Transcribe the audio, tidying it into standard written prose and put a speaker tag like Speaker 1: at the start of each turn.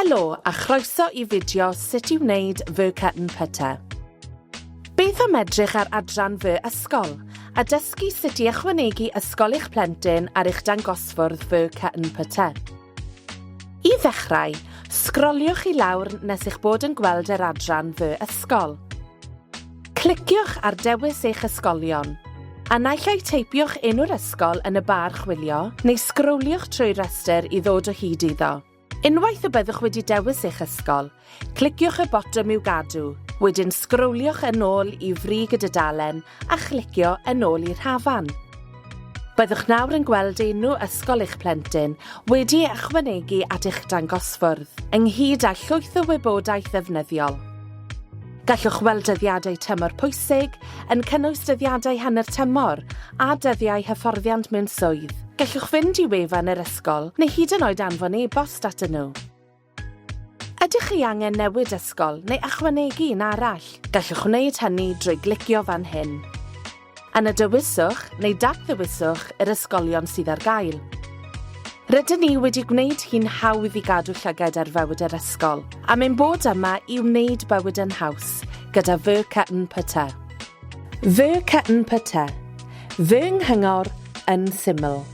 Speaker 1: Helo a chroeso i fideo sut i wneud fy cut and putter. Beth am edrych ar adran fy ysgol a dysgu sut i ychwanegu ysgol eich plentyn ar eich dangosfwrdd fy cut and putter? I ddechrau, sgroliwch i lawr nes eich bod yn gweld yr adran Fy Ysgol. Cliciwch ar Dewis eich ysgolion, a naill ai teipiwch enw'r ysgol yn y bar chwilio neu sgroliwch trwy'r rhestr i ddod o hyd iddo. Unwaith y byddwch wedi dewis eich ysgol, cliciwch y botwm i'w gadw, wedyn sgroliwch yn ôl i frig y dudalen a chlicio yn ôl i'r hafan. Byddwch nawr yn gweld enw ysgol eich plentyn wedi ei ychwanegu at eich dangosfwrdd, ynghyd â llwyth o wybodaeth ddefnyddiol. Gallwch weld dyddiadau tymor pwysig, yn cynnwys dyddiadau hanner tymor a dyddiau hyfforddiant mewn swydd. Gallwch fynd i wefan yr ysgol neu hyd yn oed anfon e-bost atyn nhw. Ydych chi angen newid ysgol neu ychwanegu un arall? Gallwch wneud hynny drwy glicio fan hyn. Yna dewiswch neu datddewiswch yr ysgolion sydd ar gael. Rydyn ni wedi gwneud hi'n hawdd i gadw llygaid ar fywyd yr ysgol, am ein bod yma i wneud bywyd yn haws gyda Fy Cutn Pyta. Fy Cutn Pyta. Fy nghyngor yn syml.